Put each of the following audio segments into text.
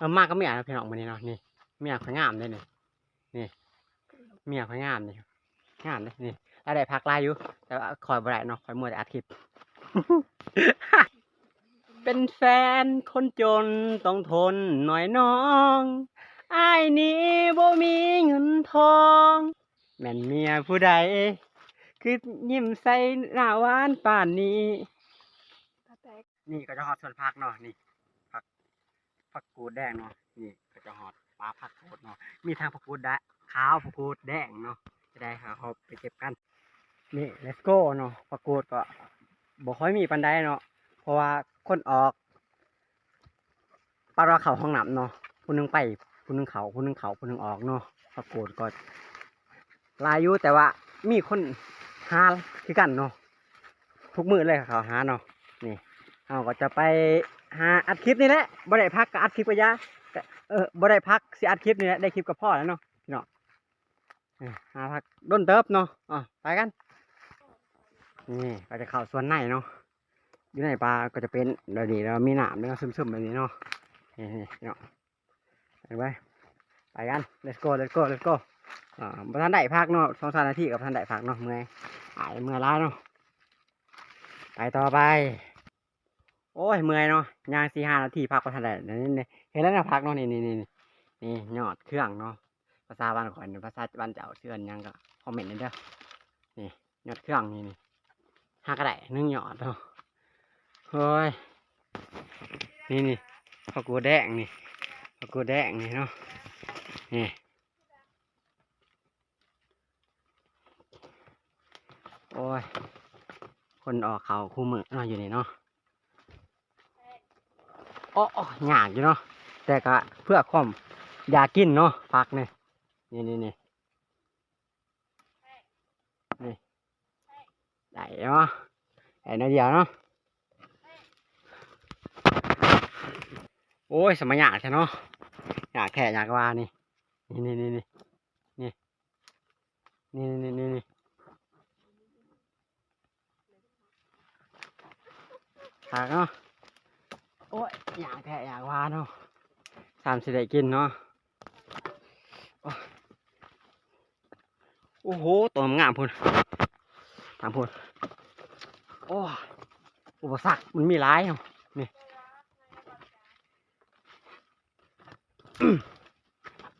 ເອີ ມາກັບເມຍເນາະພີ່ນ້ອງ ມື້ນີ້ເນາະ. ນີ້ ເມຍຂ້ອຍງາມເດ້ນີ້ ນີ້ ເມຍຂ້ອຍງາມນີ້ ງາມເດ້ນີ້. ລາວໄດ້ຜັກຫຼາຍຢູ່ ແຕ່ວ່າຂ້ອຍບໍ່ໄດ້ເນາະ ຂ້ອຍມົວແຕ່ອັດຄລິບ. ເປັນແຟນຄົນຈົນຕ້ອງທົນໜ້ອຍນ້ອງ ອ້າຍນີ້ບໍ່ມີເງິນທອງ ແມ່ນເມຍຜູ້ໃດ ຄືຍິ້ມໃສ່ໜ້າຫວານປານນີ້. ນີ້ກໍຈະຮອດສວນຜັກເນາະ ນີ້ ຜັກ ຜັກກູດແດງເນາະ. ນີ້ກໍຈະຮອດປ່າຜັກກູດເນາະ ມີທັງຜັກກູດຂາວ ຜັກກູດແດງເນາະ. ຈະໄດ້ຫາເຮົາໄປເກັບກັນ. ນີ້ let's go ເນາະ. ຜັກກູດກໍບໍ່ຄ່ອຍມີປານໃດເນາະ ເພາະວ່າຄົນອອກ ປາດວ່າເຂົ້າຫ້ອງນ້ຳເນາະ ຜູ້ໜຶ່ງໄປ ຜູ້ໜຶ່ງເຂົ້າ ຜູ້ໜຶ່ງເຂົ້າ ຜູ້ໜຶ່ງອອກເນາະ. ຜັກກູດກໍຫຼາຍຢູ່ ແຕ່ວ່າມີຄົນຫາຄືກັນເນາະ ທຸກມື້ເລີຍເຂົາຫາເນາະ. ນີ້ ເຮົາກໍຈະໄປຫາອັດຄລິບນີ້ແຫຼະ ບໍ່ໄດ້ພັກກໍອັດຄລິບກໍຢ່າ ເອີ ບໍ່ໄດ້ພັກຊິອັດຄລິບນີ້ແຫຼະ ໄດ້ຄລິບກໍພໍແລ້ວເນາະພີ່ນ້ອງ. ນີ້ ຫາຜັກດົນເຕີບເນາະ ອາ ໄປກັນ. ນີ້ ກໍຈະເຂົ້າສວນໃນເນາະ ຢູ່ໃນປ່າກໍຈະເປັນແບບນີ້ ແລ້ວມີນ້ຳເນາະ ຊຶມໆແບບນີ້ເນາະ. ນີ້ ນີ້ເນາະ ໄປ ໄປ ໄປກັນ let's go let's go let's go. ອາ ບໍ່ທັນໄດ້ພັກເນາະ ສອງສາມນາທີກໍບໍ່ທັນໄດ້ພັກເນາະ ເມື່ອຍ ອາຍເມື່ອຍຫຼາຍເນາະ. ໄປຕໍ່ໄປ. ໂອ້ຍ ເມື່ອຍເນາະ ຍ່າງສີ່ຫ້ານາທີພັກບໍ່ທັນໄດ້. ນີ້ ນີ້ ເຫັນແລ້ວນະ ຜັກເນາະ ນີ້ ນີ້ ນີ້ ນີ້ ນີ້ຍອດເຄືອງເນາະ. ພາສາບ້ານຂ້ອຍນີ້ ພາສາບ້ານເຈົ້າເອີ້ນຫຍັງກໍຄອມເມັນແດ່ເດີ. ນີ້ຍອດເຄືອງ ນີ້ ນີ້ ຫາກໍໄດ້ໜຶ່ງຍອດເນາະ. ໂອ້ຍ ນີ້ ນີ້ ຜັກກູດແດງນີ້ ຜັກກູດແດງນີ້ເນາະ ນີ້. ໂອ້ຍ ຄົນອອກເຂົ້າຄູ່ມື້ເນາະ ຢູ່ນີ້ເນາະ. ໂອ້ ຍາກຢູ່ເນາະ ແຕ່ກະເພື່ອຄວາມຢາກກິນເນາະ ຜັກນີ້ ນີ້ ນີ້ ນີ້ ນີ້ ໄດ້ເນາະ ໄດ້ໜ້ອຍດຽວເນາະ. ໂອ້ຍ ສະມາຍາກແທ້ເນາະ ຍາກແທ້ຍາກວ່ານີ້ ນີ້ ນີ້ ນີ້ ນີ້ ນີ້ ນີ້ ນີ້ ນີ້ ນີ້ ຄັກເນາະ. ໂອ້ຍ ຍາກແທ້ຍາກວ່າເນາະ ສ່ຳຊິໄດ້ກິນເນາະ. ໂອ້ ໂອ້ໂຫ ໂຕງາມພຸ້ນ ທາງພຸ້ນ. ໂອ້ ອຸປະສັກມັນມີຫຼາຍເນາະ ນີ້.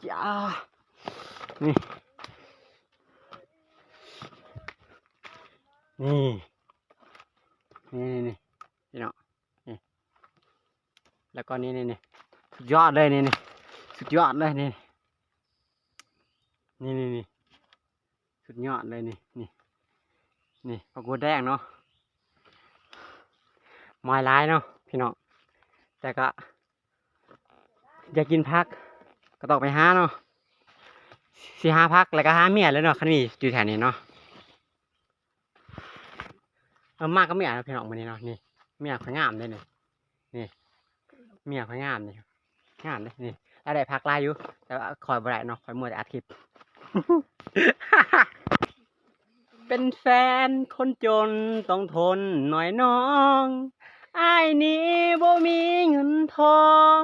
ຈ້າ ນີ້ ນີ້ ນີ້ ນີ້ ພີ່ນ້ອງ ນີ້ ແລ້ວກໍນີ້ ນີ້ ນີ້ ສຸດຍອດເລີຍ ນີ້ ນີ້ ສຸດຍອດເລີຍ ນີ້ ນີ້ ນີ້ ນີ້ ສຸດຍອດເລີຍນີ້ ນີ້ ນີ້ ຜັກກູດແດງເນາະ ມາຍຫຼາຍເນາະພີ່ນ້ອງ ແຕ່ກະຢາກກິນຜັກກໍຕ້ອງໄປຫາເນາະ ຊິຫາຜັກແລ້ວກໍຫາເມຍແລ້ວເນາະ ຄັນມີຢູ່ແຖວນີ້ເນາະ. ເອີ ມາກັບເມຍເນາະພີ່ນ້ອງ ມື້ນີ້ເນາະ ນີ້ ເມຍຂ້ອຍງາມເດ້ນີ້ ນີ້ ເມຍຂ້ອຍງາມນີ້ ງາມເດ້ນີ້ ລາວໄດ້ຜັກຫຼາຍຢູ່ ແຕ່ວ່າຂ້ອຍບໍ່ໄດ້ເນາະ ຂ້ອຍມົວແຕ່ອັດຄລິບ. ເປັນແຟນຄົນຈົນຕ້ອງທົນໜ້ອຍນ້ອງ ອ້າຍນີ້ບໍ່ມີເງິນທອງ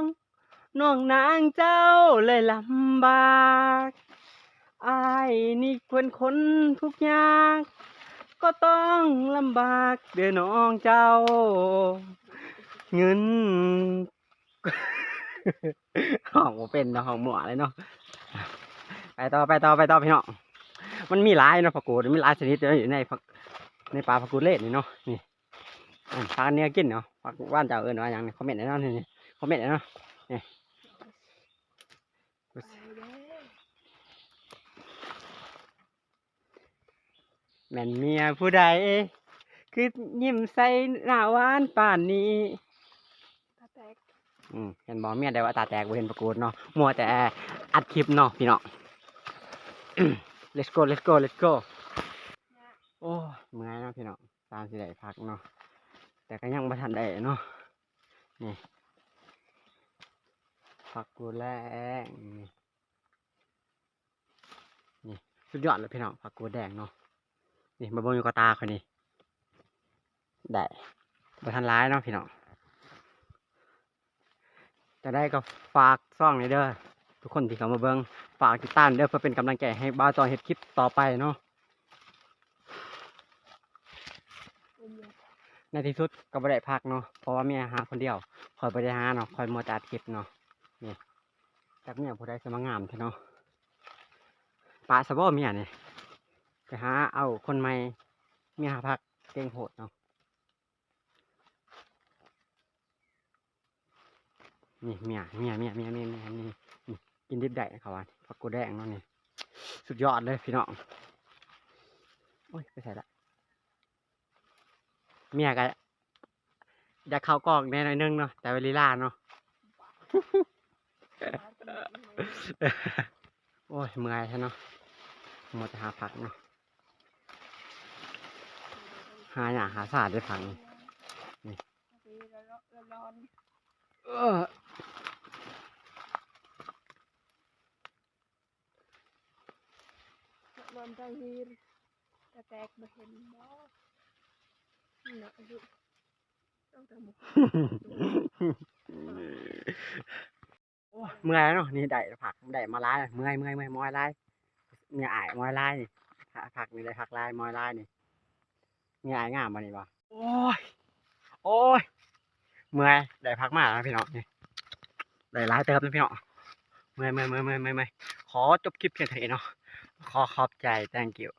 ນ້ອງນາງເຈົ້າເລີຍລຳບາກ ອ້າຍນີ້ເປັນຄົນທຸກຍາກ ກໍຕ້ອງລຳບາກເດີ້ນ້ອງເຈົ້າ ເງິນ ຮ້ອງບໍ່ເປັນເນາະ ຮ້ອງມົ້ວເລີຍເນາະ. ໄປຕໍ່ ໄປຕໍ່ ໄປຕໍ່ພີ່ນ້ອງ ມັນມີຫຼາຍເນາະ ຜັກກູດ ມັນຫຼາຍຊະນິດຢູ່ໃນ ໃນປ່າຜັກກູດເລດນີ້ເນາະ ນີ້. ອາ ພາກັນແນວກິນເນາະ ພາກບ້ານເຈົ້າເອີ້ນວ່າຫຍັງນີ້ ຄອມເມັນໄດ້ເນາະ ນີ້ ນີ້ ຄອມເມັນໄດ້ເນາະ ນີ້. ແມ່ນເມຍຜູ້ໃດ ຄືຍິ້ມໃສ່ໜ້າຫວານປານນີ້ ຕາແຕກ. ອືມ ເຫັນບໍ່ ເມຍໄດ້ວ່າຕາແຕກ ບໍ່ເຫັນປາກົດເນາະ ມົວແຕ່ອັດຄລິບເນາະພີ່ນ້ອງ. Let's go let's go let's go. ໂອ້ຍ ເມື່ອຍເນາະພີ່ນ້ອງ. ຕາມຊິໄດ້ຜັກເນາະ ແຕ່ກໍຍັງບໍ່ທັນໄດ້ເນາະ. ນີ້ ຜັກກູດແດງ ນີ້ ນີ້ ສຸດຍອດເລີຍພີ່ນ້ອງ ຜັກກູດແດງເນາະ. ນີ້ ມາເບິ່ງຢູ່ກະຕາຂ້ອຍນີ້ ໄດ້ ບໍ່ທັນຫຼາຍເນາະພີ່ນ້ອງ. ຈັ່ງໃດກໍຝາກຊ່ອງນີ້ເດີ ທຸກຄົນທີ່ເຂົ້າມາເບິ່ງ ຝາກຕິດຕາມເດີ ເພື່ອເປັນກຳລັງໃຈໃຫ້ບ່າວຕ້ອຍເຮັດຄລິບຕໍ່ໄປເນາະ. ໃນທີ່ສຸດກໍບໍ່ໄດ້ພັກເນາະ ເພາະວ່າເມຍຫາຄົນດຽວ ຂ້ອຍບໍ່ໄດ້ຫາເນາະ ຂ້ອຍມົວແຕ່ອັດຄລິບເນາະ. ນີ້ ຈັກເມຍຜູ້ໃດຊິມາງາມແທ້ເນາະ ປະຊະບໍ່ເມຍນີ້ ໄປຫາເອົາຄົນໃໝ່ ເມຍຫາພັກ ເກັ່ງໂພດເນາະ. ນີ້ເມຍ ເມຍ ເມຍ ນີ້ ນີ້ ກິນດິບໄດ້ເຂົາວ່າ ຜັກກູດແດງເນາະນີ້ ສຸດຍອດເລີຍພີ່ນ້ອງ. ໂອ້ຍ ໄປໃສລະ ເມຍກໍຢາກເຂົ້າກ້ອງແດ່ໜ້ອຍໜຶ່ງເນາະ ແຕ່ວ່າລີລາເນາະ. ໂອ້ຍ ເມື່ອຍແທ້ເນາະ ມົວແຕ່ຫາຜັກເນາະ ຫາຫຍ້າຫາຊາໄດ້ຜັກນີ້ ນີ້ ເອີ ນອນໃຕ້ຫີນ ກະແຕກບໍ່ເຫັນບໍ່ ເນາະ ອາຍຸ ເອົາແຕ່ໝູ່ ໂອ້ຍ ເມື່ອຍເນາະ ນີ້ໄດ້ຜັກ ໄດ້ມາຫຼາຍ ເມື່ອຍ ເມື່ອຍ ເມື່ອຍ ມອຍຫຼາຍ ເມຍອ້າຍມອຍຫຼາຍນີ້ ຜັກນີ້ໄດ້ຜັກຫຼາຍ ມອຍຫຼາຍນີ້ ເມຍອ້າຍງາມບໍ່ນີ້ບໍ່? ໂອ້ຍ ໂອ້ຍ ເມື່ອຍ ໄດ້ຜັກມາແລ້ວພີ່ນ້ອງ ນີ້ ໄດ້ຫຼາຍເຕີບນະພີ່ນ້ອງ ເມື່ອຍ ເມື່ອຍ ເມື່ອຍ ເມື່ອຍ ເມື່ອຍ ຂໍຈົບຄລິບພຽງເທົ່ານີ້ເນາະ ຂໍຂອບໃຈ thank you